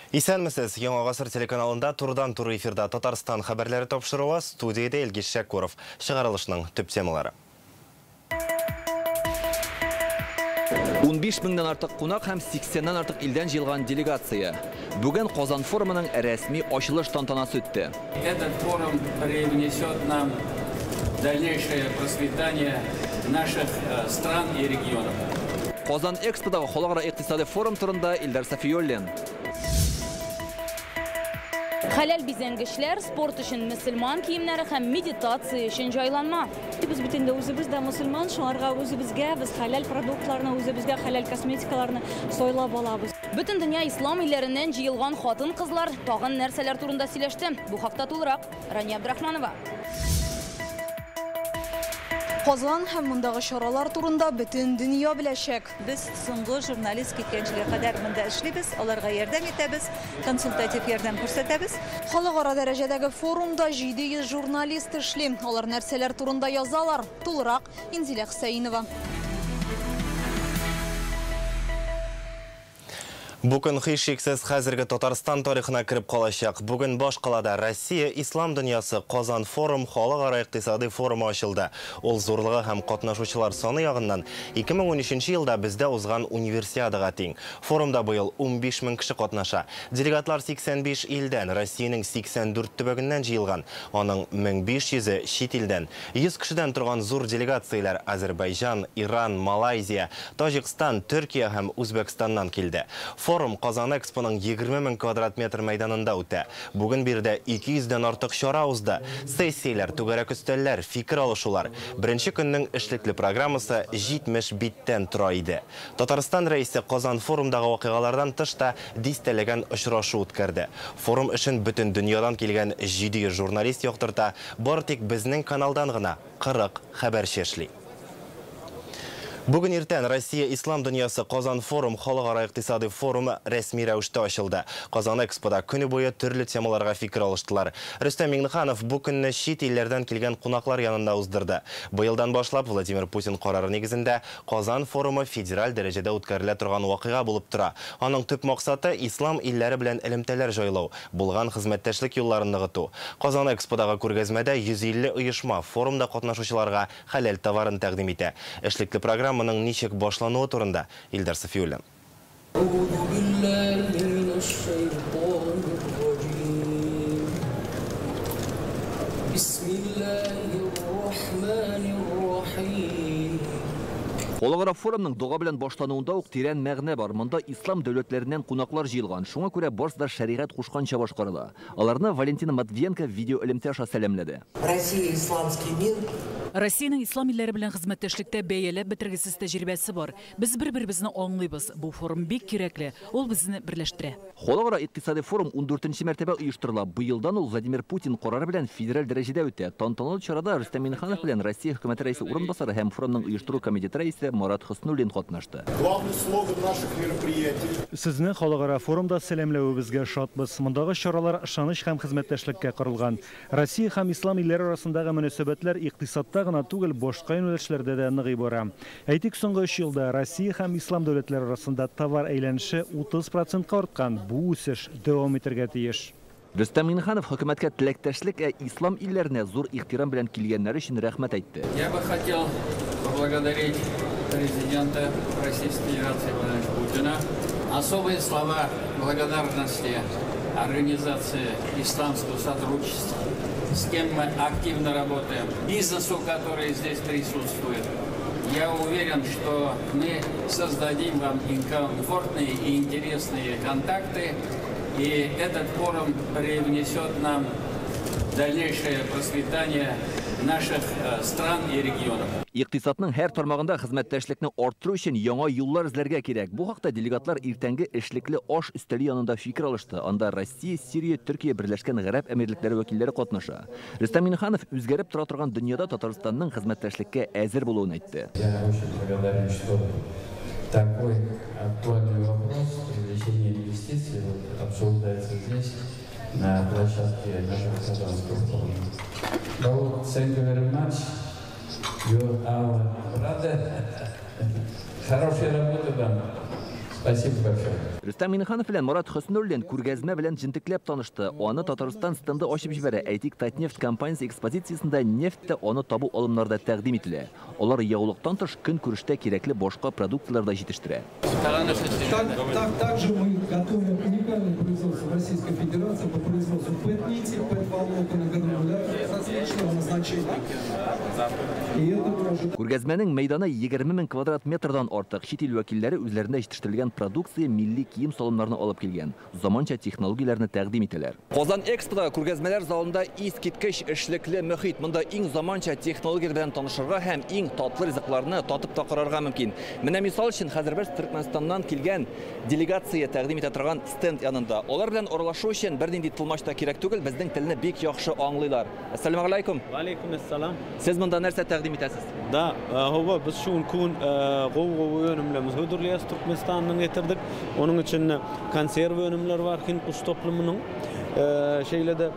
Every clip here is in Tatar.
Исәнмесез, Яңа Гасыр телеканалында турыдан-туры эфирда Татарстан хәбәрләре тапшыруы, студиядә Илгиз Шәкуров. Чыгарылышның төп темалары. 15 меңнән артык кунак һәм 80-нән артык илдән җыелган делегация. Бүген Казан форумының рәсми ачылыш тантанасы үтте. Этот форум привнесет нам дальнейшее процветание наших стран и регионов. Казан Эксподагы халыкара икътисади форум турында Илдар Сафиуллин. Хәләл бизәнгечләр, спорт өчен мөселман киемнәре һәм медитация өчен җайланма. Без бит инде үзебез дә мөселман, шуңарга үзебезгә без хәләл продуктларны, үзебезгә хәләл косметикаларны сайлап алабыз. Бөтен дөнья ислам илләреннән җыелган хатын-кызлар тагын нәрсәләр турында сөйләште? Бу хакта тулырак Рания Абдрахманова. Казан һәм мондагы чаралар турында бөтен дөнья беләчәк. Без соңгы журналист киткәнчегә кадәр монда эшлибез, аларга ярдәм итәбез, консультатив ярдәм күрсәтәбез. Халыкара дәрәҗәдәге форумда 700 журналист эшли. Алар нәрсәләр турында язалар? Тулырак Инзилә Хөсәенова. Бу көн һичшиксез хәзерге Татарстан тарихына кереп калачак. Бүген баш калада Россия Ислам дөньясы Казан форум халыкара икътисади форумы ачылды. Ул зурлыгы һәм катнашучылар саны ягыннан 2013 елда бездә узган универсиадага тиң. Форумда быел 15 мең кеше катнаша. Делегатлар 85 илдән, Россиянең 84 төбәгеннән җыелган. Аның 1500-е чит илдән. 100 кешедән торган зур делегацияләр Азербайҗан, Иран, Малайзия, Таҗикстан, Төркия һәм Үзбәкстаннан килде. Форум Казан Экспоның 20 мең квадрат метр мәйданында үтә. Бүген биредә 200дән артык чара узды. Сессияләр, түгәрәк өстәлләр, фикер алышулар. Беренче көннең эшлекле программасы 70 биттән тора иде. Татарстан рәисе Казан форумдагы вакыйгалардан тыш та дистәләгән очрашу үткәрде. Форум эшен бөтен дөньядан килгән 700 журналист яктырта, бары тик безнең каналдан гына 40 хәбәрче эшли. Бүген иртән Россия Ислам дөньясы Казан форум халыкара икътисади форумы рәсми рәвештә ачылды. Казан Экспода көне буе төрле темаларга фикер алыштылар. Рөстәм Миңнеханов бу көнне чит илләрдән килгән кунаклар янында уздырды. Быелдан башлап Владимир Путин карары нигезендә Казан форумы федераль дәрәҗәдә үткәрелә торган вакыйга булып тора. Аның төп максаты ислам илләре белән элемтәләр җайлау, булган хезмәттәшлек юлларын ныгыту. Казан Эксподагы күргәзмәдә 150 оешма форумда катнашучыларга хәләл товарын тәкъдим итә. Эшлекле программа моның ничек башлануы турында Илдар Сафиуллин. Халыкара форумның дога белән башлануында ук тирән мәгънә бар. Монда ислам дәүләтләреннән кунаклар җыелган. Шуңа күрә барысы да шәригать кушканча башкарыла. Аларны Валентина Матвиенко видео элемтә аша сәламләде. Россия исламский мир. Россиянең ислам илләре белән хезмәттәшлектә бәяләп бетергесез тәҗрибәсе бар. Без бер-беребезне аңлыйбыз. Бу форум бик кирәкле. Ул безне берләштерә. Халыкара икътисади форум 14нче мәртәбә оештырыла. Быелдан ул Владимир Путин карары белән федераль дәрәҗәдә үтә. Тантаналы чарада Рөстәм Миңнеханов белән Россия хөкүмәте рәисе урынбасары һәм форумның оештыру комитеты рәисе Марат Хөснуллин катнашты. Главный слоган наших мероприятий. Сезне халыкара форумда сәламләвебезгә шатбыз. Мондагы чаралар ышаныч һәм хезмәттәшлеккә корылган. Россия һәм ислам илләре арасындагы мөнәсәбәтләр икътисадта гына түгел, башка юнәлешләрдә дә ныгый бара. Әйтик, соңгы 3 елда Россия һәм ислам дәүләтләре арасында товар әйләнеше 30%-ка арткан. Бу үсеш дәвам итәргә тиеш. Рөстәм Миңнеханов хөкүмәткә теләктәшлек, ә ислам илләренә зур ихтирам белән килгәннәре өчен рәхмәт әйтте. Я бы хотел поблагодарить президента Российской Федерации Владимира Путина. Особые слова благодарности организации исламского сотрудничества, с кем мы активно работаем, бизнесу, который здесь присутствует. Я уверен, что мы создадим вам комфортные и интересные контакты, и этот форум привнесет нам дальнейшее процветание наших стран и регионов. Икътисадның һәр тармагында хезмәттәшлекне арттыру өчен яңа юллар эзләргә кирәк. Бу хакта делегатлар иртәнге эшлекле аш өстәле янында фикер алышты. Анда Россия, Сирия, Төркия, Берләшкән Гарәп Әмирлекләре вәкилләре катнаша. Рөстәм Миңнеханов үзгәреп тора торган дөньяда Татарстанның хезмәттәшлеккә әзер булуын әйтте. Я очень благодарен, что такой актуальный вопрос привлечения инвестиций обсуждается здесь, на площадке нашего Казанского форума. Well, thank you very much. You are our brother. Хорошей работы вам. Спасибо большое. Рөстәм Миңнеханов белән Марат Хөснуллин күргәзмә белән җентекләп танышты. Аны Татарстан стенды ачып җибәрә. Әйтик, Татнефть компаниясе экспозициясендә нефть тә, аны табу алымнары да тәкъдим ителә. Алар ягулыктан тыш көнкүрештә кирәкле башка продукцияләр дә җитештерә. Также мы готовим уникальное производство Российской Федерации по производству ПЭТ-нити, ПЭТ-волокон, гранулятов различного назначения. И это тоже. Күргәзмәнең мәйданы 20 мең квадрат метрдан артык. Чит ил вәкилләре үзләрендә җитештерелгән продукция, милли кием-салымнарны алып килгән. Заманча технологияләрне тәкъдим итәләр. Казан Экспода күргәзмәләр залында искиткеч эшлекле мөхит. Монда иң заманча технологияләр белән танышырга һәм иң татлы ризыкларны татып та карарга мөмкин. Менә мисал өчен хәзер без Төркмәнстаннан килгән делегация тәкъдим итә торган стенд янында. Алар белән аралашу өчен бернинди тылмач та кирәк түгел, безнең телне бик яхшы аңлыйлар. Әссәламү алейкум. Валейкум әссәлам. Сез монда нәрсә тәкъдим итәсез? Да, hawa, biz şu günki gün gowy-gowy önümlerimizi hödürleýäris. Türkmenistandan getirdik. Onuň içinde konserw önümleri bar, Hind guş toplumynyň, şeýle-de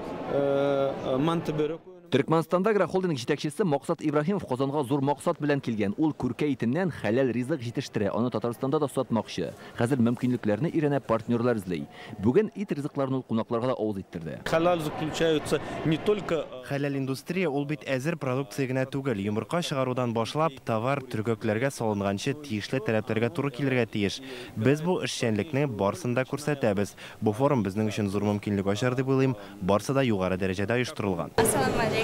manty börek. Төркмәнстанда агрохолдинг җитәкчесе Максат Ибраһимов Казанга зур максат белән килгән. Ул күркә итеннән хәләл ризык җитештерә, аны Татарстанда да сатмакчы. Хәзер мөмкинлекләрне өйрәнә, партнерлар эзли. Бүген ит ризыкларын ул кунакларга да авыз иттерде. Халал заключаются не только Хәләл индустрия ул бит әзер продукция генә түгел, йомырка чыгарудан башлап, товар төргәкләргә салынганчы тиешле таләпләргә туры килергә тиеш. Без бу эшчәнлекне барсын да күрсәтәбез. Бу форум безнең өчен зур мөмкинлек ачар дип уйлыйм. Барсы да югары дәрәҗәдә оештырылган. Ассаламу алейкум.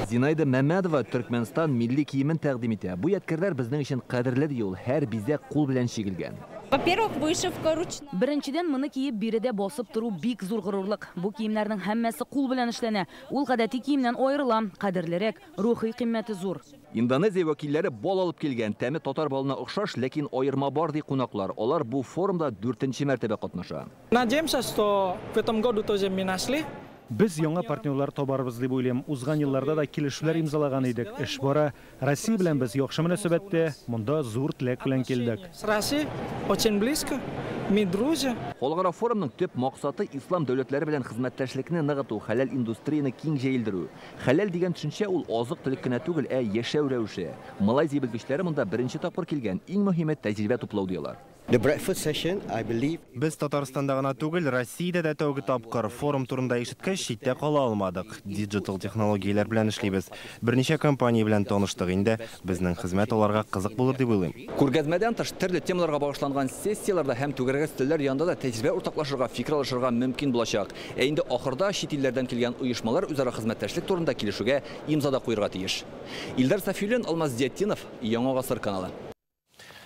Зинаида Мәмәдова Төркмәнстан милли киемен тәкъдим итә. Бу ядкәрләр безнең өчен кадерле ди ул. Һәр бизәк кул белән чигелгән. Во-первых, вышивка ручная. Беренчедән, моны киеп биредә басып тору бик зур горурлык. Бу киемнәрнең һәммәсе кул белән эшләнә. Ул гадәти киемнән аерыла, кадерлерәк, рухи кыйммәте зур. Индонезия вәкилләре бал алып килгән. Тәме татар балына охшаш, ләкин аерма бар ди кунаклар. Алар бу форумда 4нче мәртәбә катнаша. Надеемся, что в этом году тоже мы нашли. Без яңа партнерлар табарбыз дип уйлыйм. Узган елларда да килешүләр имзалаган идек. Эш бара. Россия белән без яхшы мөнәсәбәттә, монда зур теләк белән килдек. С Россией очень близко. Мы друзья. Халыкара форумның төп максаты ислам дәүләтләре белән хезмәттәшлекне ныгыту, хәләл индустрияне киң җәелдерү. Хәләл дигән төшенчә ул азык-төлек кенә түгел, ә яшәү рәвеше. Малайзия белгечләре монда беренче тапкыр килгән. Иң мөһиме тәҗрибә туплау диләр. The breakfast session, I believe. Без Татарстанда гына түгел, Россиядә дә тәүге тапкыр форум турында ишеткәч, читтә кала алмадык. Диджитал технологияләр белән эшлибез. Берничә компания белән таныштык инде. Безнең хезмәт аларга кызык булыр дип уйлыйм. Күргәзмәдән тыш төрле темаларга багышланган сессияләрдә һәм түгәрәк өстәлләр янында да тәҗрибә уртаклашырга, фикер алышырга мөмкин булачак. Ә инде ахырда чит илләрдән килгән оешмалар үзара хезмәттәшлек турында килешүгә имза да куярга тиеш. Илдар Сафиуллин, Алмаз Зиятдинов, Яңа Гасыр каналы.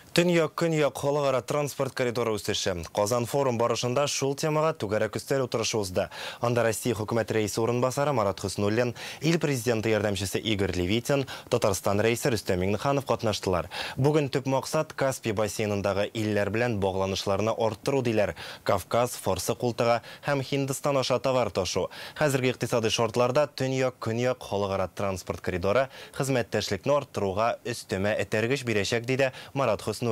Төньяк-көньяк халыкара транспорт коридоры үсеше. Казан форум барышында шул темага түгәрәк өстәл утырышы узды. Анда Россия хөкүмәт рәисе урынбасары Марат Хөснуллин, ил президенты ярдәмчесе Игорь Левитин, Татарстан рәисе Рөстәм Миңнеханов катнаштылар. Бүген төп максат Каспий бассейнындагы илләр белән багланышларны арттыру диләр. Кавказ, Фарсы култыгы һәм Һиндстан аша товар ташу. Хәзерге икътисади шартларда төньяк-көньяк халыкара транспорт коридоры хезмәттәшлекне арттыруга өстәмә этәргеч бирәчәк, диде Марат Хөснуллин.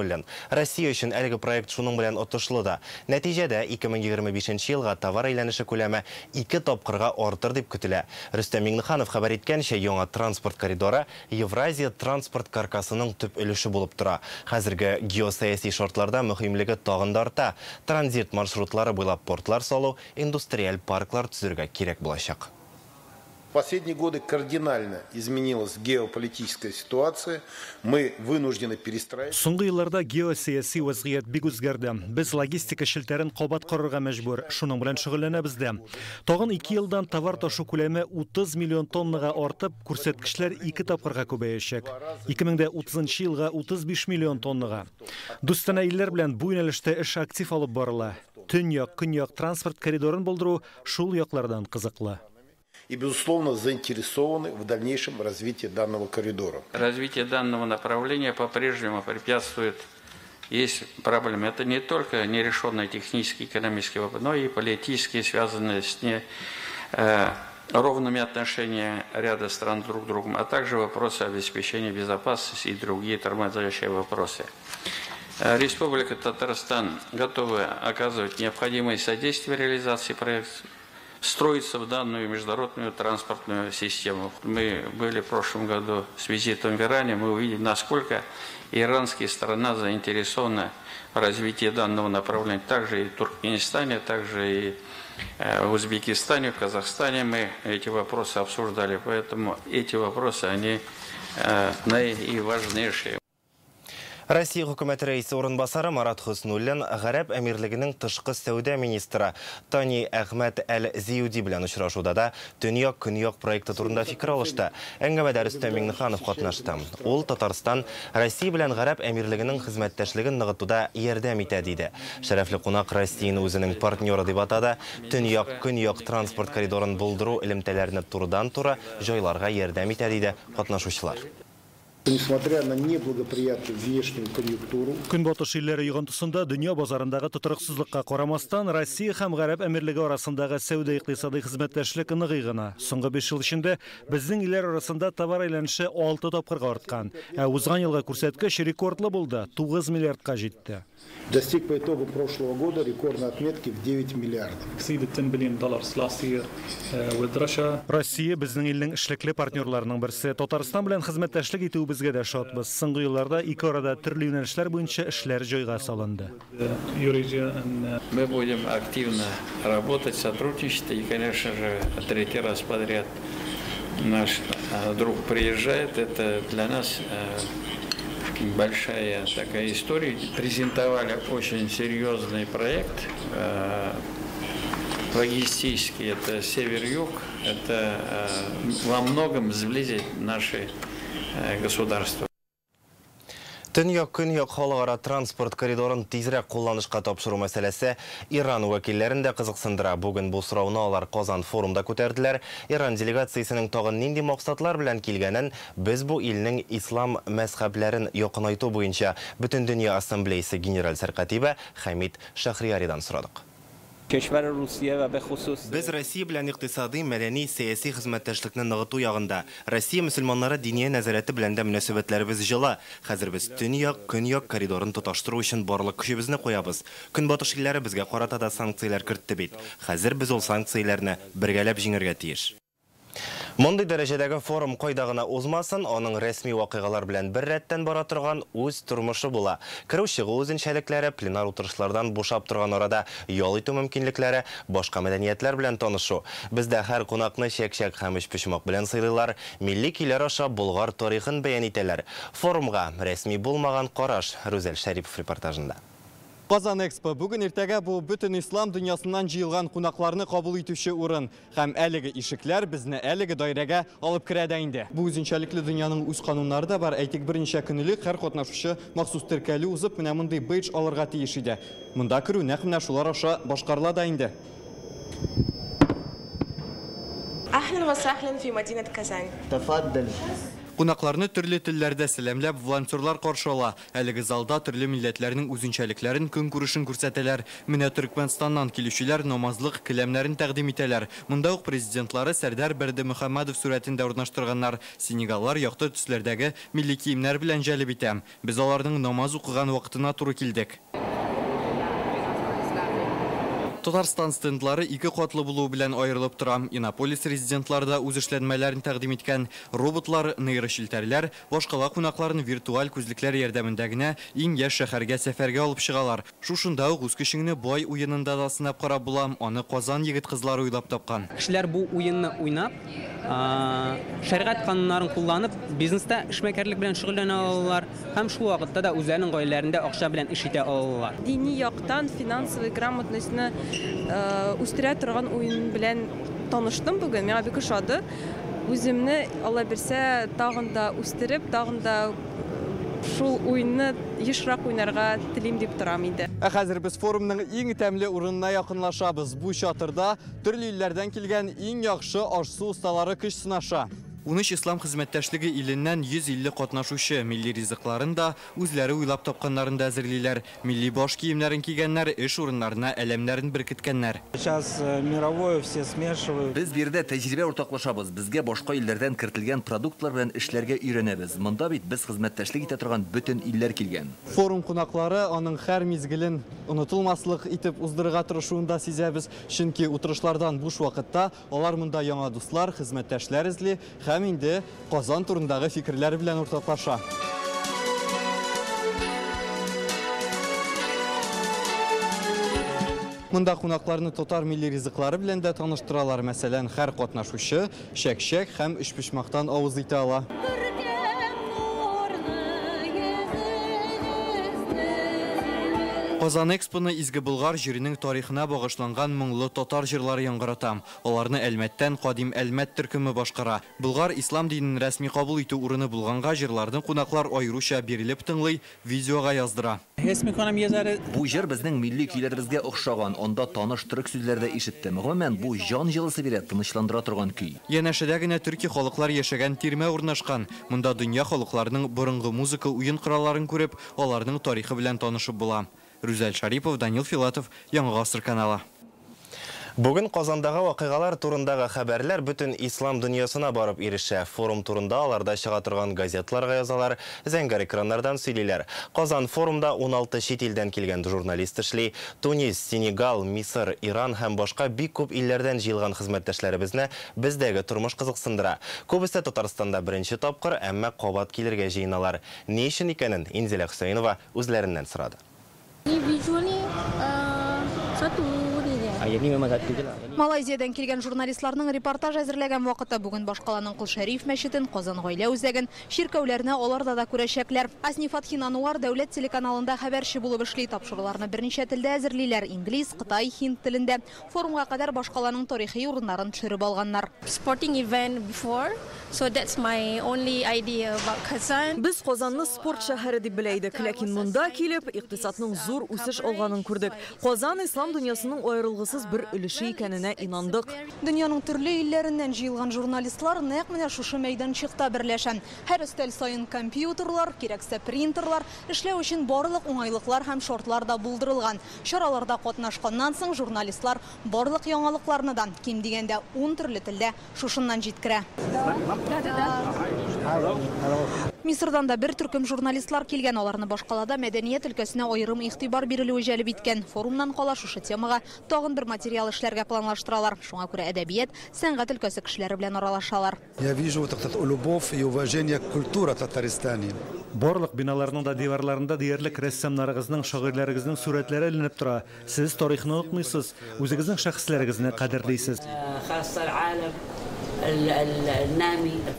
Россия өчен әлеге проект шуның белән отышлы да. Нәтиҗәдә 2025 елга товар әйләнеше күләме 2 тапкырга артыр дип көтелә. Рөстәм Миңнеханов хәбәр иткәнчә, яңа транспорт коридоры Евразия транспорт каркасының төп өлеше булып тора. Хәзерге геосәяси шартларда мөһимлеге тагын да арта. Транзит маршрутлары буйлап портлар салу, индустриаль парклар төзергә кирәк булачак. В последние годы кардинально изменилась геополитическая ситуация. Мы вынуждены перестраивать. Соңгы елларда геосәяси вазгыять бик үзгәрде. Без логистика челтәрен кабат корырга мәҗбүр. Шуның белән шөгыльләнәбез дә. Тагын 2 елдан товар ташу күләме 30 миллион тоннага артып, күрсәткечләр 2 тапкырга күбәячәк. 2030 елга 35 миллион тоннага. Дустанә илләр белән бу юнәлештә эш актив алып барыла. Төньяк-көньяк транспорт коридорын булдыру шул яклардан кызыклы. И, безусловно, заинтересованы в дальнейшем развитии данного коридора. Развитие данного направления по-прежнему препятствует. Есть проблемы. Это не только нерешенные технические и экономические вопросы, но и политические, связанные с неровными отношениями ряда стран друг с другом, а также вопросы обеспечения безопасности и другие тормозящие вопросы. Республика Татарстан готова оказывать необходимое содействие реализации проекта. встроиться в данную международную транспортную систему. Мы были в прошлом году с визитом в Иране, мы увидели, насколько иранская сторона заинтересована в развитии данного направления. Также и в Туркменистане, также и в Узбекистане, в Казахстане мы эти вопросы обсуждали. Поэтому эти вопросы, они наиважнейшие. Россия хөкүмәте рәисе урынбасары Марат Хөснуллин Гарәп Әмирлегенең тышкы сәүдә министры Тани Әхмәт Әл-Зиуди белән очрашуда да Төньяк-Көньяк проекты турында фикер алышты. Әңгәмәдә Рөстәм Миңнеханов катнашты. Ул Татарстан Россия белән Гарәп Әмирлегенең хезмәттәшлеген ныгытуда ярдәм итә диде. Шәрәфле кунак Россияне үзенең партнеры дип атады. Төньяк-Көньяк транспорт коридорын булдыру элемтәләрне турыдан-туры җайларга ярдәм итә диде катнашучылар. Несмотря на неблагоприятную внешнюю конъюнктуру. Көнбатыш илләре йогынтысында дөнья базарындагы тотрыксызлыкка карамастан, Россия һәм Гарәп Әмирлеге арасындагы сәүдә-икътисади хезмәттәшлек ныгый гына. Соңгы 5 ел эчендә безнең илләр арасында товар әйләнеше 6 тапкырга арткан. Ә узган елга күрсәткеч рекордлы булды – 9 миллиардка җитте. Достиг по итогам прошлого года рекордной отметки в 9 миллиардов. Россия безнең илнең эшлекле партнерларының берсе. Татарстан белән хезмәттәшлек итүебезгә дә шатбыз. Соңгы елларда ике арада төрле юнәлешләр буенча эшләр җайга салынды. Мы будем активно работать, сотрудничать. И, конечно же, третий раз подряд наш друг приезжает. Это для нас большая такая история. Презентовали очень серьезный проект логистический. Это север-юг. Это во многом сблизит наши государства. Төньяк-Көньяк халыкара транспорт коридорын тизрәк кулланышка тапшыру мәсьәләсе Иран вәкилләрен дә кызыксындыра. Бүген бу сорауны алар Казан форумда күтәрделәр. Иран делегациясенең тагын нинди максатлар белән килгәнен без бу илнең ислам мәзһәбләрен якынайту буенча Бөтендөнья ассамблеясы генераль сәркатибе Хәмид Шахрияридан сорадык. Без Россия белән икътисади, мәдәни, сәяси хезмәттәшлекне ныгыту ягында. Россия мөселманнары диния нәзарәте белән дә мөнәсәбәтләребез җылы. Хәзер без төньяк-көньяк коридорын тоташтыру өчен барлык көчебезне куябыз. Көнбатыш илләре безгә карата да санкцияләр кертте бит. Хәзер без ул санкцияләрне бергәләп җиңәргә тиеш. Мондый дәрәҗәдәге форум кайда гына узмасын, аның рәсми вакыйгалар белән бер рәттән бара торган үз тормышы була. Керү-чыгу үзенчәлекләре, пленар утырышлардан бушап торган арада ял итү мөмкинлекләре, башка мәдәниятләр белән танышу. Бездә һәр кунакны чәк-чәк һәм өчпочмак белән сыйлыйлар, милли көйләр аша Болгар тарихын бәян итәләр. Форумга рәсми булмаган караш Рүзәл Шәрипов репортажында. Казан Экспо бүген иртәгә бу бөтен ислам дөньясыннан җыелган кунакларны кабул итүче урын. Һәм әлеге ишекләр безне әлеге даирәгә алып керә дә инде. Бу үзенчәлекле дөньяның үз кануннары да бар. Әйтик, берничә көн элек һәр катнашучы махсус теркәлү узып, менә мондый бейдж алырга тиеш иде. Монда керү нәкъ менә шулар аша башкарыла да инде. Әһлән вә сәһлән фи мәдинәт Казань. Тафаддал. Кунакларны төрле телләрдә сәламләп волонтерлар каршы ала. Әлеге залда төрле милләтләрнең үзенчәлекләрен, көнкүрешен күрсәтәләр. Менә Төркмәнстаннан килүчеләр намазлык келәмнәрен тәкъдим итәләр. Монда ук президентлары Сәрдәр Бердымөхәммәдов сурәтен дә урнаштырганнар. Сенегаллар якты төсләрдәге милли киемнәр белән җәлеп итә. Без аларның намаз укыган вакытына туры килдек. Татарстан стендлары ике катлы булуы белән аерылып тора. Иннополис резидентлары да үз эшләнмәләрен тәкъдим иткән. Роботлар, нейрочелтәрләр башкала кунакларын виртуаль күзлекләр ярдәмендә генә иң яшь шәһәргә сәфәргә алып чыгалар. Шушында ук үз көчеңне бай уенында да сынап карап була. Аны Казан егет-кызлары уйлап тапкан. Кешеләр бу уенны уйнап, шәригать кануннарын кулланып, бизнеста эшмәкәрлек белән шөгыльләнә алалар һәм шул вакытта да үзләренең гаиләләрендә акча белән эш итә алалар. Дини яктан финансовый грамотностьны үстерә торган уен белән таныштым бүген. Миңа бик ошады. Үземне, Алла бирсә, тагын да үстереп, тагын да шул уенны ешрак уйнарга телим дип торам инде. Ә хәзер без форумның иң тәмле урынына якынлашабыз. Бу чатырда төрле илләрдән килгән иң яхшы аш-су осталары көч сынаша. 13 ислам хезмәттәшлеге иленнән 150 катнашучы милли ризыкларын да, үзләре уйлап тапканнарын да әзерлиләр. Милли баш киемнәрен кигәннәр, эш урыннарына әләмнәрен беркеткәннәр. Сейчас мировое все смешивают. Без биредә тәҗрибә уртаклашабыз. Безгә башка илләрдән кертелгән продуктлар белән эшләргә өйрәнәбез. Монда бит без хезмәттәшлек итә торган бөтен илләр килгән. Форум кунаклары аның һәр мизгелен онытылмаслык итеп уздырырга тырышуын да сизәбез. Чөнки утырышлардан буш вакытта алар монда яңа дуслар, хезмәттәшләр эзли һәм инде Казан турындагы фикерләр белән уртаклаша. Монда кунакларны татар милли ризыклары белән дә таныштыралар. Мәсәлән, һәр катнашучы чәк-чәк һәм өчпочмактан авыз итә ала. Казан Экспоны Изге Болгар җиренең тарихына багышланган моңлы татар җырлары яңгырата. Аларны Әлмәттән Кадим Әлмәт төркеме башкара. Болгар ислам динен рәсми кабул итү урыны булганга җырларны кунаклар аеруча бирелеп тыңлый, видеога яздыра. Бу җыр безнең милли көйләребезгә охшаган. Анда таныш төрек сүзләре дә ишеттем. Гомумән, бу җан җылысы бирә, тынычландыра торган көй. Янәшәдә генә төрки халыклар яшәгән тирмә урнашкан. Монда дөнья халыкларының борынгы музыка уен коралларын күреп, аларның тарихы белән танышып була. Рүзәл Шарипов, Данил Филатов, Яңа Гасыр каналы. Бүген Казандагы вакыйгалар турындагы хәбәрләр бөтен ислам дөньясына барып ирешә. Форум турында аларда чыга торган газетларга язалар, зәңгәр экраннардан сөйлиләр. Казан форумда 16 чит илдән килгән журналист эшли. Тунис, Сенегал, Мисыр, Иран һәм башка бик күп илләрдән җыелган хезмәттәшләребезне бездәге тормыш кызыксындыра. Күбесе Татарстанда беренче тапкыр, әмма кабат килергә җыеналар. Ни өчен икәнен Инзилә Хөсәенова үзләреннән сорады. Малайзиядән килгән журналистларның репортаж әзерләгән вакыты бүген башкаланың Кол Шәриф мәчетен, Казан гаилә үзәген, чиркәүләрне аларда да күрәчәкләр. Асни Фатхин Ануар дәүләт телеканалында хәбәрче булып эшли. Тапшыруларны берничә телдә әзерлиләр: инглиз, кытай, һинд телендә. Форумга кадәр башкаланың тарихи урыннарын төшереп алганнар. Sporting event before, so that's my only idea about Kazan. Без Казанны спорт шәһәре дип белә идек, ләкин монда килеп икътисадның зур үсеш алганын күрдек. Казан ислам дөньясының аерылгысыз бер өлеше икәненә инандык. Дөньяның төрле илләреннән җыелган журналистлар нәкъ менә шушы мәйданчыкта берләшә. Һәр өстәл саен компьютерлар, кирәксә принтерлар, эшләү өчен барлык уңайлыклар һәм шартлар да булдырылган. Чараларда катнашканнан соң журналистлар барлык яңалыкларны да ким дигәндә 10 төрле телдә шушыннан җиткерә. Мисырдан да бер төркем журналистлар килгән. Аларны башкалада мәдәният өлкәсенә аерым игътибар бирелүе җәлеп иткән. Форумнан кала шушы темага тагын бер материал эшләргә планлаштыралар. Шуңа күрә әдәбият, сәнгать өлкәсе кешеләре белән аралашалар. Я вижу вот эту любовь и уважение к культуре Татарстана. Барлык биналарның да диварларында диярлек рәссамнарыгызның, шагыйрьләрегезнең сурәтләре эленеп тора. Сез тарихны онытмыйсыз, үзегезнең шәхесләрегезне кадерлисез.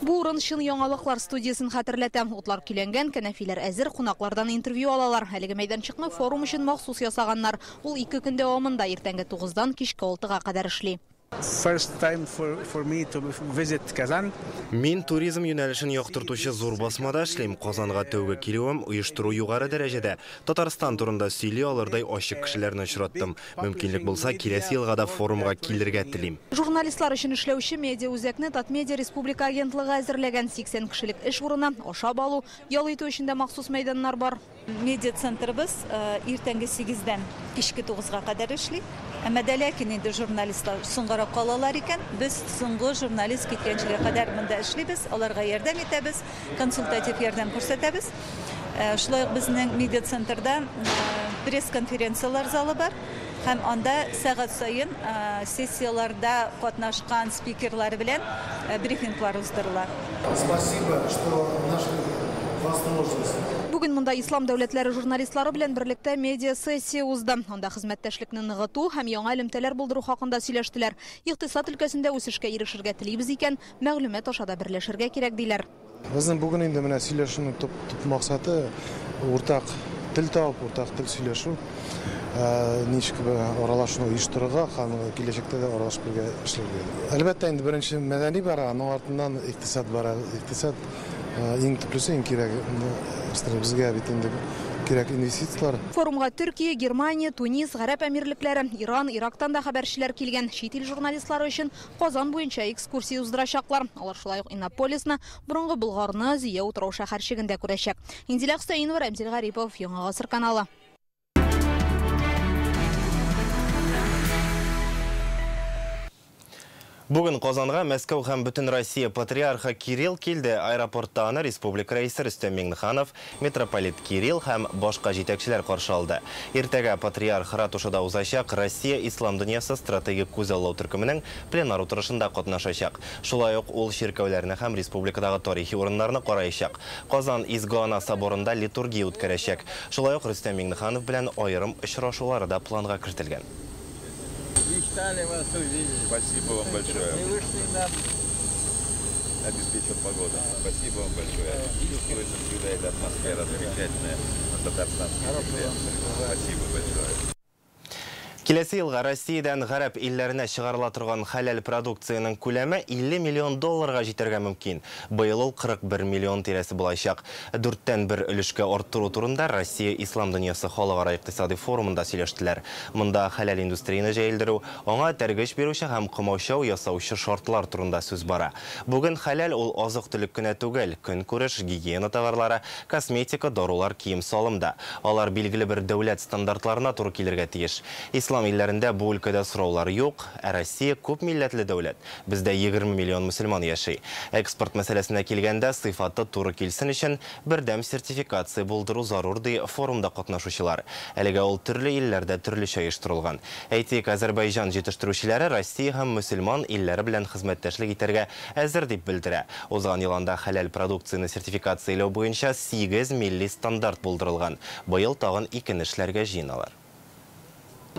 Бу урын чын яңалыклар студиясен хәтерләтә. Утлар көйләнгән, кәнәфиләр әзер, кунаклардан интервью алалар. Әлеге мәйданчыкны форум өчен махсус ясаганнар. Ул 2 көн дәвамында иртәнге 9-дан кичке 6-га кадәр эшли. First time for me to visit Kazan. Мин туризм юнәлешен яктыртучы зур басмада эшлим. Казанга тәүге килүем оештыру югары дәрәҗәдә. Татарстан турында сөйли алырдай ачык кешеләрне очраттым. Мөмкинлек булса, киләсе елга да форумга килергә телим. Журналистлар өчен эшләүче медиа үзәкне Татмедиа республика агентлыгы әзерләгән. 80 кешелек эш урыны, ашап алу, ял итү өчен дә махсус мәйданнар бар. Медиа центрыбыз иртәнге 8-дән кичке 9-га кадәр эшли. Әмма дә ләкин инде журналистлар соңгарак калалар икән, без соңгы журналист киткәнчегә кадәр монда эшлибез, аларга ярдәм итәбез, консультатив ярдәм күрсәтәбез. Шулай ук безнең медиа центрда пресс-конференциялар залы бар һәм анда сәгать саен сессияларда катнашкан спикерлар белән брифинглар уздырыла. Спасибо, что нашли возможность. Бүген монда ислам дәүләтләре журналистлары белән берлектә медиа-сессия узды. Анда хезмәттәшлекне ныгыту һәм яңа элемтәләр булдыру хакында сөйләштеләр. Икътисад өлкәсендә үсешкә ирешергә телибез икән, мәгълүмат аша да берләшергә кирәк диләр. Безнең бүген инде менә сөйләшүнең төп максаты уртак тел табып, уртак тел сөйләшү, ничек аралашуны оештырырга һәм киләчәктә дә аралашып бергә эшләргә. Әлбәттә, инде беренче мәдәни бара, аның артыннан икътисад бара. Икътисад иң төплесе, иң кирәге. Безгә бит инде кирәк инвестицияләр. Форумга Төркия, Германия, Тунис, Гарәп Әмирлекләре, Иран, Ирактан да хәбәрчеләр килгән. Чит ил журналистлары өчен Казан буенча экскурсия уздырачаклар. Алар шулай ук Иннополисны, борынгы Болгарны, Зөя утрау шәһәрчеген дә күрәчәк. Инзилә Хөсәенова, Рәмзил Гарипов, Яңа Гасыр каналы. Бүген Казанга Мәскәү һәм бөтен Россия патриархы Кирилл килде. Аэропортта аны республика рәисе Рөстәм Миңнеханов, митрополит Кирилл һәм башка җитәкчеләр каршы алды. Иртәгә патриарх ратушада узачак Россия ислам дөньясы стратегик күзаллау төркеменең пленар утырышында катнашачак. Шулай ук ул чиркәүләрне һәм республикадагы тарихи урыннарны караячак. Казан Изге Ана соборында литургия үткәрәчәк. Шулай ук Рөстәм Миңнеханов белән аерым очрашулары да планга кертелгән. Мечтали вас увидеть. Спасибо вам большое. Всевышний нам обеспечил погоду. Спасибо вам большое. Чувствуется всегда эта атмосфера замечательная на татарстанской земле. Спасибо большое. Киләсе елга Россиядән гарәп илләренә чыгарыла торган хәләл продукциянең күләме 50 миллион долларга җитәргә мөмкин. Быел ул 41 миллион тирәсе булачак. 1/4 өлешкә арттыру турында Россия Ислам дөньясы халыкара икътисади форумында сөйләштеләр. Монда хәләл индустрияне җәелдерү, аңа этәргеч бирүче һәм комаучау ясаучы шартлар турында сүз бара. Бүген хәләл ул азык-төлек кенә түгел, көнкүреш, гигиена товарлары, косметика, дарулар, кием-салым да. Алар билгеле бер дәүләт стандартларына туры килергә тиеш. Ислам илләрендә бу өлкәдә сораулар юк, ә Россия күп милләтле дәүләт. Бездә 20 миллион мөселман яши. Экспорт мәсьәләсенә килгәндә, сыйфаты туры килсен өчен бердәм сертификация булдыру зарур, ди форумда катнашучылар. Әлегә ул төрле илләрдә төрлечә оештырылган. Әйтик, Азәрбайҗан җитештерүчеләре Россия һәм мөселман илләре белән хезмәттәшлек итәргә әзер дип белдерә. Узган ел анда хәләл продукцияне сертификацияләү буенча 8 милли стандарт булдырылган. Быел тагын 2 эшләргә җыеналар.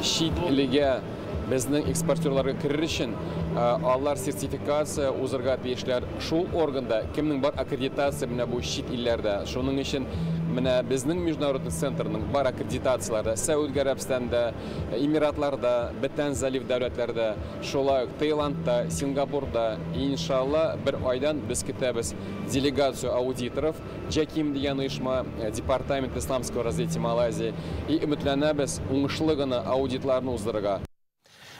Чит илгә безнең экспортерларга керер өчен алар сертификация узырга тиешләр. Шул органда кемнең бар аккредитация менә бу чит илләрдә. Шуның өчен менә безнең международный центрның бар аккредитацияләре Сәүд Гарәбстанда, Эмиратларда, Бөтен залив дәүләтләрдә, шулай ук Таиландта, Сингапурда. Иншалла, бер айдан без көтәбез делегацию аудиторов Джаким дигән оешма, Департамент исламского развития Малайзии, и өметләнәбез уңышлы гына аудитларны уздырырга.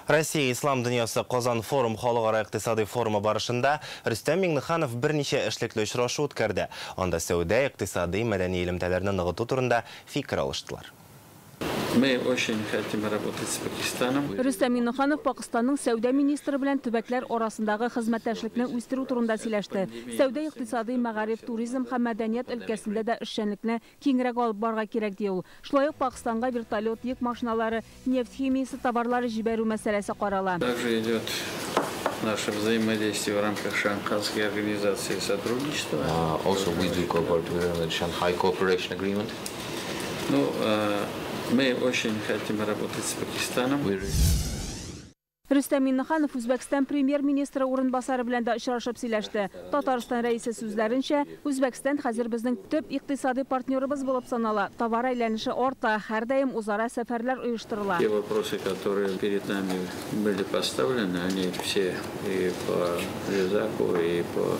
Россия Ислам дөньясы Казан форум халыкара икътисади форумы барышында Рөстәм Миңнеханов берничә эшлекле очрашу үткәрде. Анда сәүдә, икътисади, мәдәни элемтәләрне ныгыту турында фикер алыштылар. Мы очень хотим работать с Пакистаном. Рөстәм Миңнеханов Пакистанның сәүдә министры белән төбәкләр арасындагы хезмәттәшлекне үстерү турында сөйләште. Сәүдә, икътисади, мәгариф, туризм һәм мәдәният өлкәсендә дә эшчәнлекне киңрәк алып барырга кирәк, ди ул. Шулай ук Пакистанга вертолет, йөк машиналары, нефть химиясе товарлары җибәрү мәсьәләсе карала. Также идет наше взаимодействие в рамках Шанхайской организации сотрудничества. Also we do cooperate with the Shanghai Cooperation Agreement. Ну, мы очень хотим работать с Пакистаном. Рөстәм Миңнеханов Үзбәкстан премьер-министры урынбасары белән дә очрашып сөйләште. Татарстан рәисе сүзләренчә, Үзбәкстан хәзер безнең төп икътисади партнерыбыз булып санала. Товар әйләнеше арта, һәрдаим үзара сәфәрләр оештырыла. Те вопросы, которые перед нами были поставлены, они все и по Жизаку, и по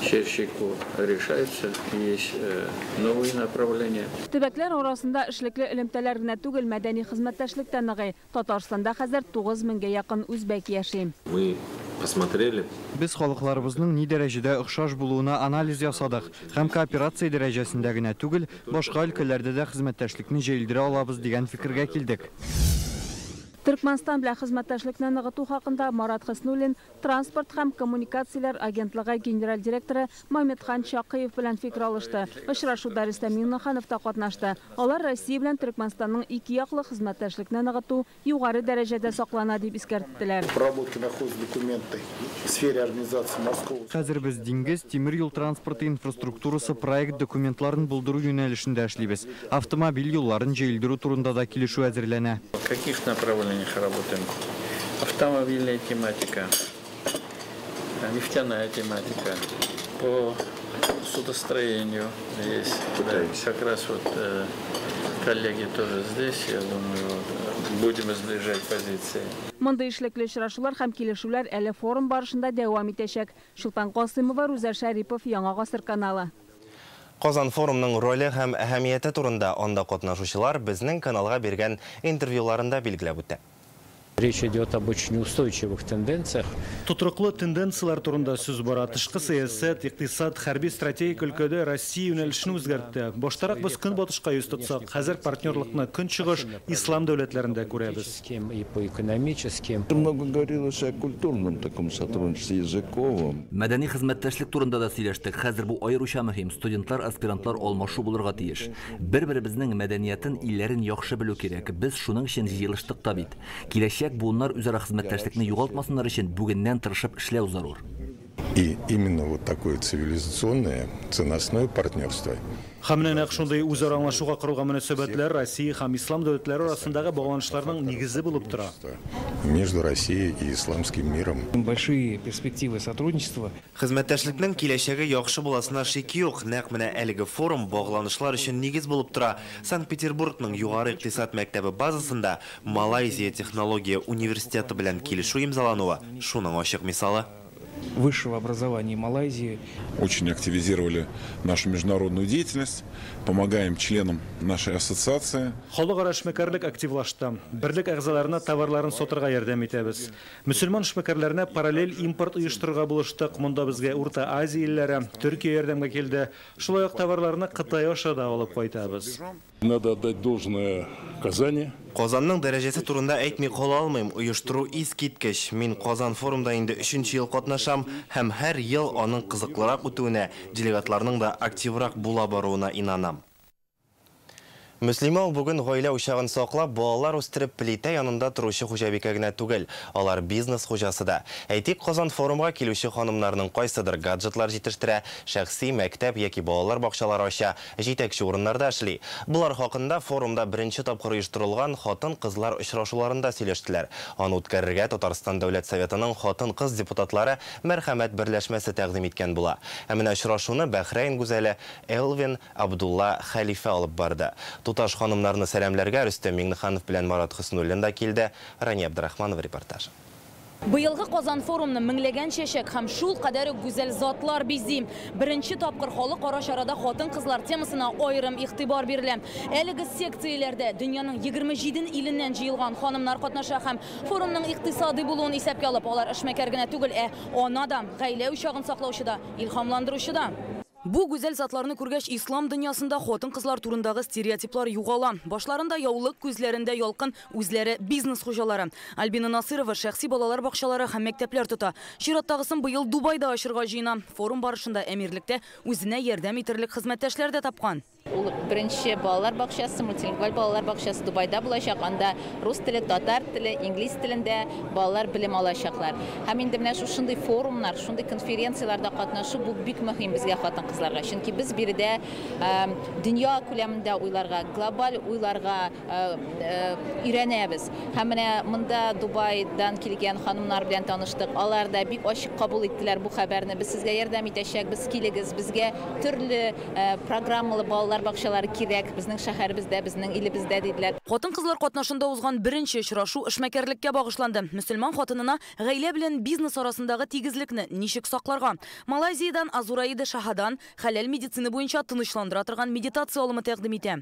Черчику решаются, есть новые направления. Төбәкләр арасында эшлекле элемтәләр генә түгел, мәдәни хезмәттәшлек тә ныгый. Татарстанда хәзер 9000гә якын үзбәк яши. Мы посмотрели. Без халыкларыбызның ни дәрәҗәдә охшаш булуына анализ ясадык һәм кооперация дәрәҗәсендә генә түгел, башка өлкәләрдә дә хезмәттәшлекне җәелдерә алабыз дигән фикергә килдек. Төркмәнстан белән хезмәттәшлекне ныгыту хакында Марат Хөснуллин транспорт һәм коммуникацияләр агентлыгы генераль директоры Мамедхан Чакыев белән фикер алышты. Очрашуда Рөстәм Миңнеханов та катнашты. Алар Россия белән Төркмәнстанның ике яклы хезмәттәшлекне ныгыту югары дәрәҗәдә саклана дип искәрттеләр. Проработка находятся документы в сфере организации морского. Хәзер без диңгез, тимер юл транспорты инфраструктурасы проект документларын булдыру юнәлешендә эшлибез. Автомобиль юлларын җәелдерү турында да килешү әзерләнә. В каких направлениях работаем? Автомобильная тематика, нефтяная тематика, по судостроению есть. Да, как раз вот коллеги тоже здесь, я думаю, будем сближать позиции. Мондый эшлекле очрашулар һәм килешүләр әле форум барышында дәвам итәчәк. Чулпан Касымова, Руза Шәрипов, Яңа Гасыр каналы. Казан форумның роле һәм әһәмияте турында анда катнашучылар безнең каналга биргән интервьюларында билгеләп үтә. Речь идет об очень устойчивых тенденциях. Тотрыклы тенденцияләр турында сүз бара. Тышкы сәясәт, икътисад, хәрби стратегик өлкәдә Россия юнәлешен үзгәртте. Баштарак без көнбатышка йөз тотсак, хәзер партнерлыкны көнчыгыш ислам дәүләтләрендә күрәбез. И по экономическим. Много говорилось о культурном таком сотрудничестве языковом. Мәдәни хезмәттәшлек турында да сөйләштек. Хәзер бу аеруча мөһим. Студентлар, аспирантлар алмашу булырга тиеш. Бер-беребезнең мәдәниятен, илләрен яхшы белү кирәк. Без шуның өчен җыелыштык та бит. Киләчәк буыннар үзара хезмәттәшлекне югалтмасыннар өчен бүгеннән тырышып эшләү зарур. И именно вот такое цивилизационное, ценностное партнерство. Һәм менә нәкъ шундый үзара аңлашуга корылган мөнәсәбәтләр Россия һәм ислам дәүләтләре арасындагы багланышларның нигезе булып тора. Между Россией и исламским миром. Большие перспективы сотрудничества. Хезмәттәшлекнең киләчәге яхшы буласына шик юк. Нәкъ менә әлеге форум багланышлар өчен нигез булып тора. Санкт-Петербургның югары икътисад мәктәбе базасында Малайзия технология университеты белән килешү имзалануы шуның ачык мисалы. Высшего образования Малайзии. Очень активизировали нашу международную деятельность, помогаем членам нашей ассоциации. Халыкара эшмәкәрлек активлашты. Берлек әгъзаларына товарларын сатырга ярдәм итәбез. Мөселман эшмәкәрләренә параллель импорт оештырырга булыштык. Монда безгә Урта Азия илләре, Төркия ярдәмгә килде. Шулай ук товарларны Кытай аша да алып кайтабыз. Надо отдать должное Казани. Казанның дәрәҗәсе турында әйтми кала алмыйм. Оештыру искиткеч. Мин Казан форумда инде 3нче ел катнашам һәм һәр ел аның кызыклырак үтүенә, делегатларның да активрак була баруына инанам. Мөслимә ул бүген гаилә учагын саклап, балалар үстереп, плитә янында торучы хуҗабикә генә түгел, алар бизнес хуҗасы да. Әйтик, Казан форумга килүче ханымнарның кайсыдыр гаджетлар җитештерә, шәхси мәктәп яки балалар бакчалары ача, җитәкче урыннарда эшли. Болар хакында форумда беренче тапкыр оештырылган хатын-кызлар очрашуларында сөйләштеләр. Аны үткәрергә Татарстан Дәүләт Советының хатын-кыз депутатлары Мәрхәмәт берләшмәсе тәкъдим иткән була. Ә менә очрашуны Бәхрәйн гүзәле Элвин Абдулла Хәлифә алып барды. Туташ ханымнарны сәламләргә Рөстәм Миңнеханов белән Марат Хөснуллин да килде. Рания Абдрахманова репортаж. Быелгы Казан форумны меңләгән чәчәк һәм шул кадәр үк гүзәл затлар бизи. Беренче тапкыр халыкара чарада хатын-кызлар темасына аерым игътибар бирелә. Әлеге секцияләрдә дөньяның 27 иленнән җыелган ханымнар катнаша һәм форумның икътисади булуын исәпкә алып, алар эшмәкәр генә түгел, ә ана да, гаилә учагын саклаучы да, илһамландыручы да. Бу гүзәл затларны күргәч, ислам дөньясында хатын-кызлар турындагы стереотиплар югала. Башларында яулык, күзләрендә ялкын, үзләре бизнес хуҗалары. Альбина Насырова шәхси балалар бакчалары һәм мәктәпләр тота. Чираттагысын быел Дубайда ачырга җыена. Форум барышында әмирлектә үзенә ярдәм итерлек хезмәттәшләр дә тапкан. Ул беренче балалар бакчасы, мультилингваль балалар бакчасы Дубайда булачак. Анда рус теле, татар теле, инглиз телендә балалар белем алачаклар. Һәм инде менә шушындый форумнар, шундый конференцияләрдә катнашу бу бик мөһим безгә хатын-кызларга. Чөнки без биредә дөнья күләмендә уйларга, глобаль уйларга өйрәнәбез. Һәм менә монда Дубайдан килгән ханымнар белән таныштык. Алар да бик ачык кабул иттеләр бу хәбәрне. Без сезгә ярдәм итәчәкбез, килегез, безгә төрле программалы балалар бакчалары кирәк, безнең шәһәребездә, безнең илебездә диделәр. Хатын-кызлар катнашында узган беренче очрашу эшмәкәрлеккә багышланды. Мөселман хатынына гаилә белән бизнес арасындагы тигезлекне ничек сакларга? Малайзиядән Азураида Шаһадан хәләл медицина буенча тынычландыра торган медитация алымы тәкъдим итә.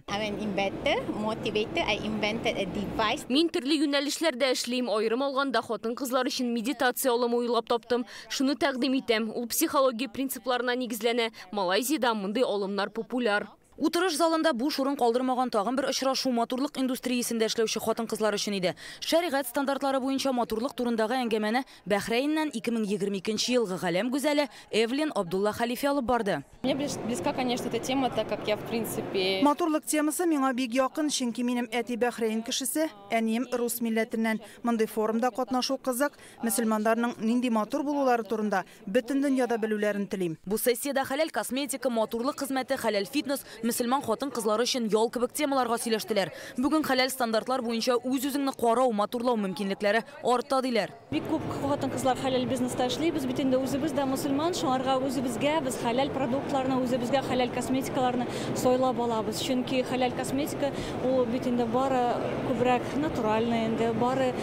Мин төрле юнәлешләрдә эшлим. Аерым алганда хатын-кызлар өчен медитация алымы уйлап таптым. Шуны тәкъдим итәм. Ул психология принципларына нигезләнә. Малайзиядә мондый алымнар популяр. Утырыш залында буш урын калдырмаган тагын бер очрашу матурлык индустриясендә эшләүче хатын-кызлар өчен иде. Шәригать стандартлары буенча матурлык турындагы әңгәмәне Бәхрәйннән 2022 елгы галәм гүзәле Эвлин Абдулла Хәлифе алып барды. Мне близка, конечно, эта тема, так как я, в принципе... Матурлык темасы миңа бик якын, чөнки минем әти Бәхрәйн кешесе, әнием рус милләтеннән. Мондый форумда катнашу кызык, мөселманнарның нинди матур булулары турында бөтен дөньяда белүләрен телим. Бу сессиядә хәләл косметика, матурлык хезмәте, хәләл фитнес, мөселман хатын-кызлары өчен ял кебек темаларга сөйләштеләр. Бүген хәләл стандартлар буенча үз-үзеңне карау, матурлау мөмкинлекләре арта диләр. Бик күп хатын-кызлар хәләл бизнеста эшли. Без бит инде үзебез дә мөселман, шуңарга үзебезгә без хәләл продуктларны, үзебезгә хәләл косметикаларны сайлап алабыз. Чөнки хәләл косметика ул бит инде бары күбрәк натуральный инде, бары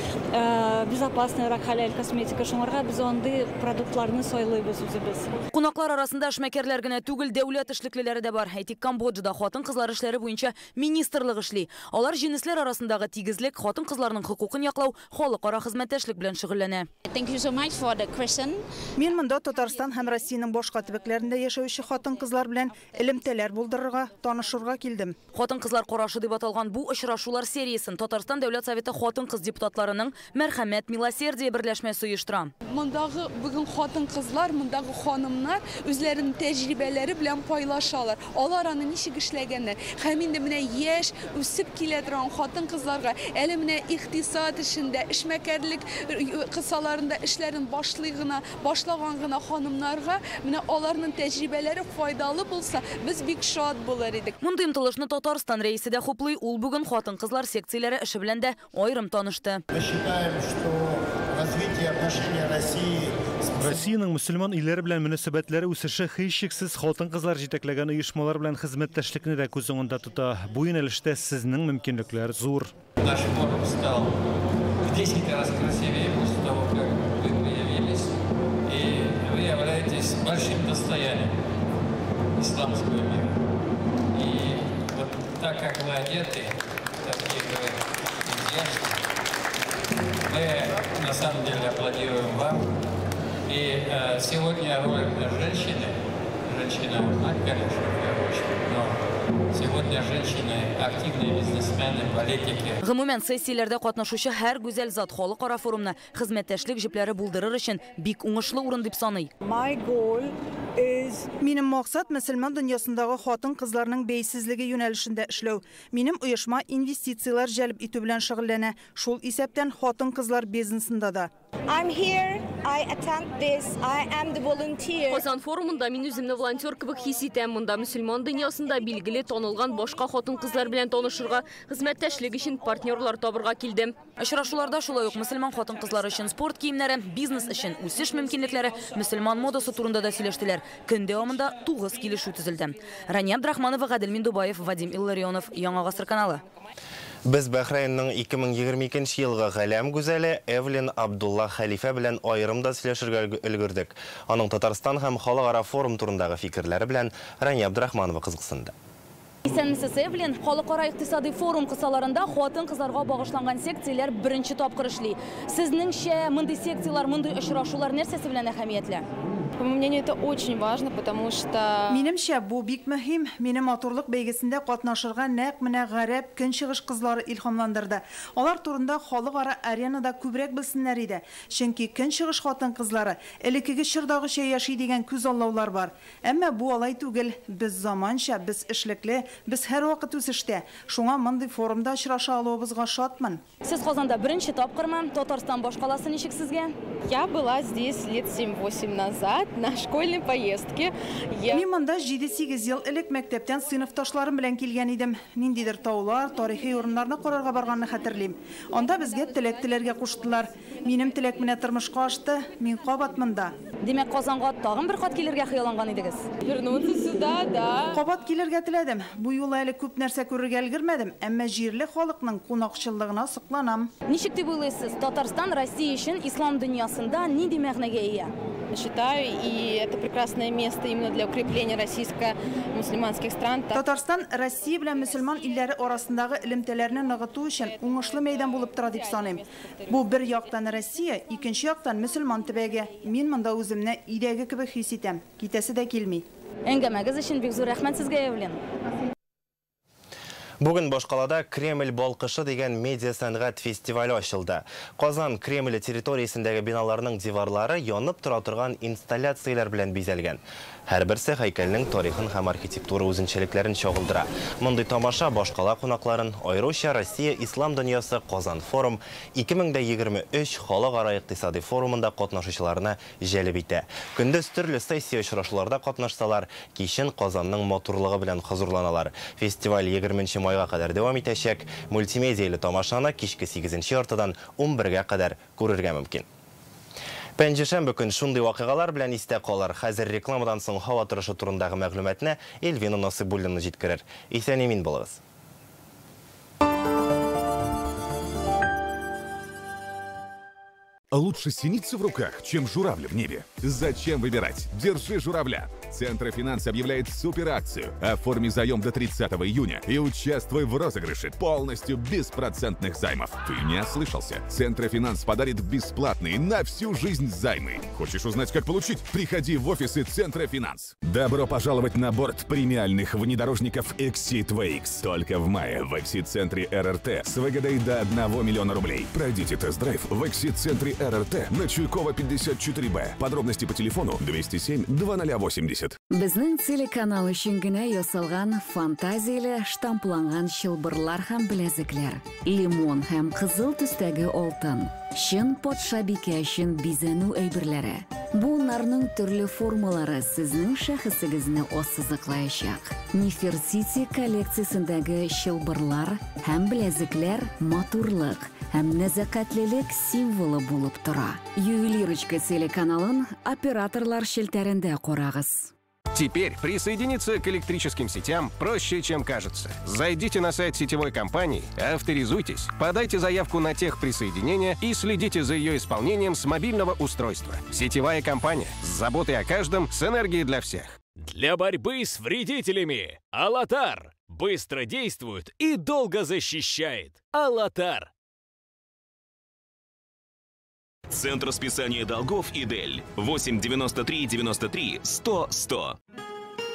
безопасныйрак хәләл косметика. Шуңарга без андый продуктларны сайлыйбыз үзебез. Кунаклар арасында эшмәкәрләр генә түгел, дәүләт эшлеклеләре дә бар. Әйтик, Камбоджада хатын-кызлар эшләре буенча министрлык эшли. Алар җенесләр арасындагы тигезлек, хатын-кызларның хокукын яклау, халыкара хезмәттәшлек белән шөгыльләнә. Мин монда Татарстан һәм Россиянең башка төбәкләрендә яшәүче хатын-кызлар белән элемтәләр булдырырга, танышырга килдем. Хатын-кызлар карашы дип аталган бу очрашулар сериясен Татарстан Дәүләт Советы хатын-кыз депутатларының Мәрхәмәт Милосердие берләшмәсе оештыра. Мондагы бүген хатын-кызлар, мондагы ханымнар үзләренең тәҗрибәләре белән пайлашалар. Алар аны ничек эшләгәннәр. Һәм инде менә яшь үсеп килә торган хатын-кызларга әле менә икътисад эшендә, эшмәкәрлек кысаларында эшләрен башлаган гына ханымнарга менә аларның тәҗрибәләре файдалы булса, без бик шат булыр идек. Мондый омтылышны Татарстан рәисе дә хуплый. Ул бүген хатын-кызлар секцияләре эше белән дә аерым танышты. Мы считаем, что развитие отношений России Россиянең мөселман илләре белән мөнәсәбәтләре үсеше һичшиксез хатын-кызлар җитәкләгән оешмалар белән хезмәттәшлекне дә күз уңында тота. Бу юнәлештә сезнең мөмкинлекләр зур. Наш форум стал в 10 раз красивее после того, как вы появились, и вы являетесь большим достоянием исламского мира. И вот так, как вы одеты, такие вы изящные, мы на самом деле аплодируем вам. И сегодня роль женщины, женщина-мать, конечно, в первую очередь, но сегодня женщины активные бизнесмены, политики. Гомумән, сессияләрдә катнашучы һәр гүзәл зат халыкара форумны хезмәттәшлек җепләре булдырыр өчен бик уңышлы урын дип саный. Минем максат мөселман дөньясындагы хатын-кызларның бәйсезлеге юнәлешендә эшләү. Минем оешма инвестицияләр җәлеп итү белән шөгыльләнә, шул исәптән хатын-кызлар бизнесында да. I'm here, I attend this, I am the volunteer. Казан форумында мин үземне волонтер кебек хис итәм. Монда мөселман дөньясында билгеле танылган башка хатын-кызлар белән танышырга, хезмәттәшлек өчен партнерлар табырга килдем. Очрашуларда шулай ук мөселман хатын-кызлары өчен спорт киемнәре, бизнес өчен үсеш мөмкинлекләре, мөселман модасы турында да сөйләштеләр. Көн дәвамында 9 килешү төзелде. Рания Абдрахманова, Гадел Миндубаев, Вадим Илларионов, Яңа Гасыр каналы. Без Бәхрәйнның 2022 елгы галәм гүзәле Эвлин Абдулла Хәлифә белән аерым да сөйләшергә өлгердек. Аның Татарстан һәм халыкара форум турындагы фикерләре белән Рания Абдрахманова кызыксынды. Исәнмесез, Эвлин. Халыкара икътисади форум кысаларында хатын-кызларга багышланган секцияләр беренче тапкыр эшли. Сезнеңчә, мондый секцияләр, мондый очрашулар нәрсәсе белән әһәмиятле? По моему мнению, это очень важно, потому что... Минемчә, бу бик мөһим. Мине матурлык бәйгесендә катнашырга нәкъ менә гарәп көнчыгыш кызлары илһамландырды. Алар турында халыкара аренада күбрәк белсеннәр иде. Чөнки көнчыгыш хатын-кызлары элеккеге чордагыча яши дигән күзаллаулар бар. Әмма бу алай түгел. Без заманча, без эшлекле, без һәрвакыт үсештә. Шуңа мондый форумда очраша алуыбызга шатмын. Сез Казанда беренче тапкырмы? Татарстан башкаласы ничек сезгә? Я была здесь лет 7-8 назад на школьной поездке. Мин монда 7-8 ел элек мәктәптән сыйныфташларым белән килгән идем. Ниндидер таулар, тарихи урыннарны карарга барганны хәтерлим. Анда безгә теләк теләргә куштылар. Минем теләк менә тормышка ашты. Мин кабат монда. Димәк, Казанга тагын бер кат килергә хыялланган идегез? Вернуться сюда, да. Кабат килергә теләдем. Бу юлы әле күп нәрсә күрергә өлгермәдем, әмма җирле халыкның кунакчыллыгына сокланам. Ничек дип уйлыйсыз, Татарстан Россия өчен ислам дөньясында нинди мәгънәгә ия? Считаю, и это прекрасное место именно для укрепления российско-мусульманских стран. Татарстан Россия белән мөселман илләре арасындагы элемтәләрне ныгыту өчен уңышлы мәйдан булып тора дип саныйм. Бу бер яктан Россия, икенче яктан мөселман төбәге. Мин монда үземне өйдәге кебек хис итәм. Китәсе дә килми. Әңгәмәгез өчен бик зур рәхмәт сезгә, Эвлин. Бүген башкалада Кремль балкышы дигән медиа сәнгать фестивале ачылды. Казан Кремле территориясендәге биналарның диварлары янып тора торган инсталляцияләр белән бизәлгән. Һәрберсе һәйкәлнең тарихын һәм архитектура үзенчәлекләрен чагылдыра. Мондый тамаша башкала кунакларын, аеруча Россия Ислам дөньясы Казан форум 2023 халыкара икътисади форумында катнашучыларны җәлеп итә. Көндез төрле сессия очрашуларда катнашсалар, кичен Казанның матурлыгы белән хозурланалар. Фестиваль 20 майга кадәр дәвам итәчәк. Мультимедияле тамашаны кичке 8 яртыдан 11гә кадәр күрергә мөмкин. Пәнҗешәмбе көн шундый вакыйгалар белән истә калыр. Хәзер рекламадан соң һава торышы турындагы мәгълүматны Эльвина Насыйбуллина җиткерер. Исән-имин булыгыз. Лучше синица в руках, чем журавль в небе. Зачем выбирать? Держи журавля. Центрофинанс объявляет суперакцию. Оформи заем до 30 июня и участвуй в розыгрыше полностью беспроцентных займов. Ты не ослышался. Центрофинанс подарит бесплатные на всю жизнь займы. Хочешь узнать, как получить? Приходи в офисы Центрофинанс. Добро пожаловать на борт премиальных внедорожников Exit VX. Только в мае в Exit-центре РРТ с выгодой до 1 миллиона рублей. Пройдите тест-драйв в Exit-центре РРТ на Чуйкова 54Б. Подробности по телефону 207 2080. Безнең телеканал өчен генә ясалган фантазияле штампланган чылбырлар һәм беләзекләр, лимон һәм кызыл төстәге алтын, чын патшабикә өчен бизәнү әйберләре. Буыннарның төрле формалары сезнең шәхесегезне ассызыклаячак. Нефертити коллекциясендәге чылбырлар һәм беләзекләр матурлык һәм нәзакәтлелек символы булып тора. Ювелирочка телеканалын операторлар челтәрендә карагыз. Теперь присоединиться к электрическим сетям проще, чем кажется. Зайдите на сайт сетевой компании, авторизуйтесь, подайте заявку на техприсоединение и следите за ее исполнением с мобильного устройства. Сетевая компания с заботой о каждом, с энергией для всех. Для борьбы с вредителями Алатар быстро действует и долго защищает. Алатар. Центр списания долгов «Идель» 8 93 93 100 100.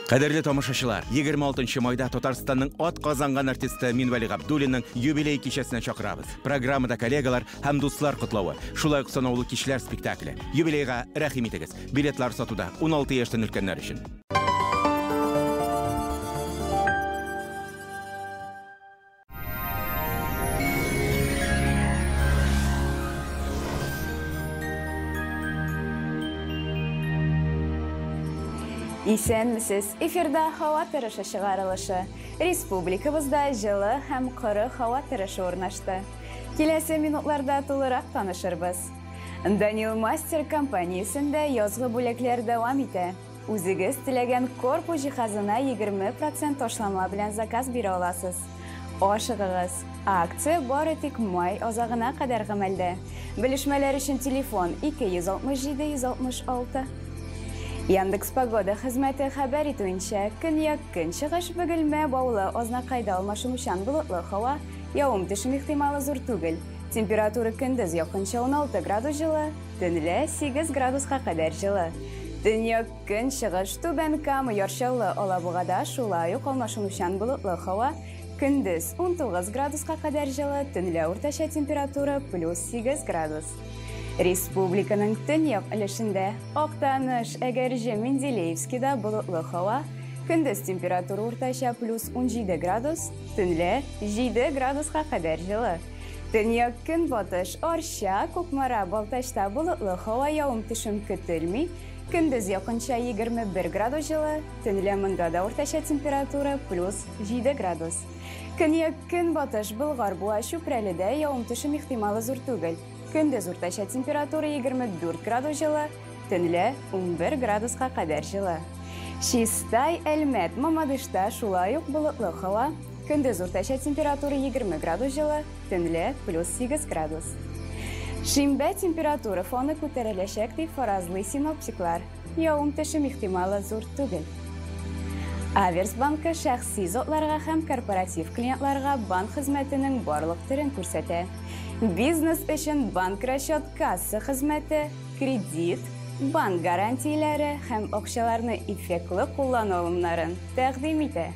Кадерле тамашачылар, 26 майда Татарстанның атказанган артисты Минвәли Габдуллинның юбилей кичәсенә чакырабыз. Программада коллегалар һәм дуслар котлавы, шулай ук санаулы кичләр спектакле. Юбилейга рәхим итегез. Билетлар сатуда 16 яшьтән өлкәннәр өчен. Исәнмесез, эфирда һава торышы чыгарылышы. Республикабызда җылы һәм коры һава торышы урнашты. Киләсе минутларда тулырак танышырбыз. Данил Мастер компаниясендә язгы бүләкләр дәвам итә. Үзегез теләгән корпус җиһазына 20% ташлама белән заказ бирә аласыз. Ашыгыгыз. Акция бары тик май азагына кадәр гамәлдә. Белешмәләр өчен телефон 267 166. Яндекс Погода хезмәте хәбәр итүенчә, көньяк көнчыгыш Бөгелмә, Баулы, Азнакайда алмашынучан болытлы һава, явым төшем ихтималы зур түгел. Температура көндез якынча 16 градус җылы, төнлә 8 градуска кадәр җылы. Төньяк көнчыгыш Түбән Кама, Яр Чаллы, Алабугада шулай ук алмашынучан болытлы һава, көндез 19 градуска кадәр җылы, төнлә уртача температура плюс 8 градус. Республиканың төньяк өлешендә Актаныш, Әгерҗе, Менделеевскида болытлы һава, көндез температура уртача плюс 17 градус, төнлә 7 градуска кадәр җылы. Төньяк көнбатыш Арча, Кукмара, Балтачта болытлы һава, явым төшем көтелми, көндез якынча 21 градус җылы, төнлә монда да уртача температура плюс 7 градус. Көньяк көнбатыш Болгар, Буа, Чүпрәледә явым төшем ихтималы зур түгел. Көндез уртача температура 24 градус җылы, төнлә 11 градуска кадәр җылы. Чистай, Әлмәт, Мамадышта шулай ук болытлы һава, көндез уртача температура 20 градус җылы, төнлә плюс 8 градус. Шимбә температура фоны күтәреләчәк дип фаразлый синоптиклар. Явым төшем ихтималы зур түгел. Аверс банкы шәхси затларга һәм корпоратив клиентларга банк хезмәтенең барлык төрен күрсәтә. Бизнес өчен банк расчет касса хезмәте, кредит, банк гарантияләре һәм акчаларны эффектлы куллану алымнарын тәкъдим итә.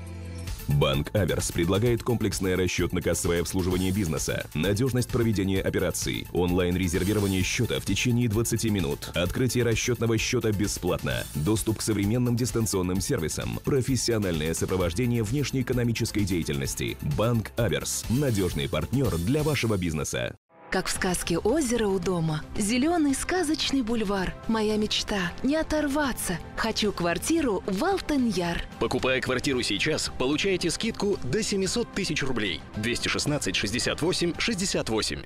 Банк Аверс предлагает комплексное расчетно-кассовое обслуживание бизнеса, надежность проведения операций, онлайн-резервирование счета в течение 20 минут, открытие расчетного счета бесплатно, доступ к современным дистанционным сервисам, профессиональное сопровождение внешнеэкономической деятельности. Банк Аверс – надежный партнер для вашего бизнеса. Как в сказке «Озеро у дома». Зеленый сказочный бульвар. Моя мечта – не оторваться. Хочу квартиру в Алтын-Яр. Покупая квартиру сейчас, получаете скидку до 700 тысяч рублей. 216 68 68.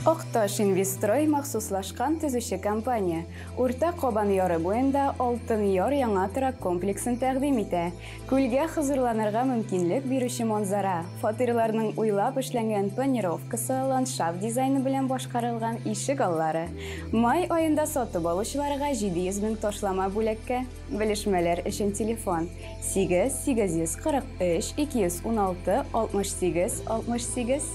Акташ Инвестрой махсуслашкан төзүче компания. Урта Кабан яры буенда Алтын Яр яңа торак комплексын тәкъдим итә. Күлгә хозурланырга мөмкинлек бирүче манзара, фатирларның уйлап эшләнгән планировкасы, ландшафт дизайны белән башкарылган ишек аллары. Май аенда сатып алучыларга 700 мең ташлама бүләккә. Белешмәләр өчен телефон 8 843 216 68 68.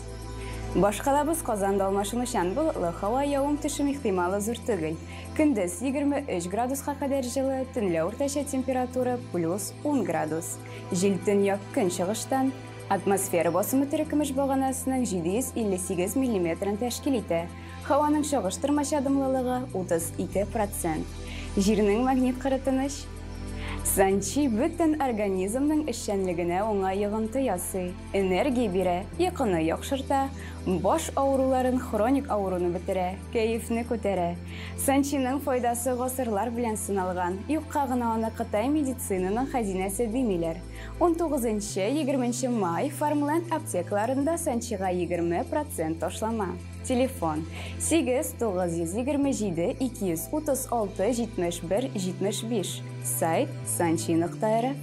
Башкалабыз Казанда алмашынучан болытлы һава, явым-төшем ихтималы зур түгел. Көндез 23 градуска кадәр җылы, төнлә уртача температура плюс 10 градус. Җил төньяк көнчыгыштан. Атмосфера басымы терекөмеш баганасының 758 миллиметрын тәшкил итә. Һаваның чагыштырмача дымлылыгы 32%. Җирнең магнит кыры тыныч. Санчи бөтен организмның эшчәнлегенә уңай йогынты ясый, энергия бирә, йокыны яхшырта, баш авыруларын, хроник авыруны бетерә, кәефне күтәрә. Санчиның файдасы гасырлар белән сыналган. Юкка гына аны Кытай медицинаның хәзинәсе димиләр. 19-20 май Фармленд аптекаларында Санчига 20% ташлама. Телефон 8 927 236 71 75. Сайт санчи.рф.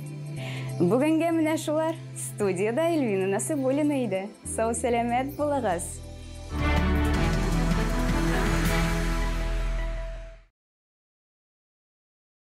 Бүгенгә менә шулар. Студиядә Эльвина Насыйбуллина иде. Сау-сәламәт булыгыз.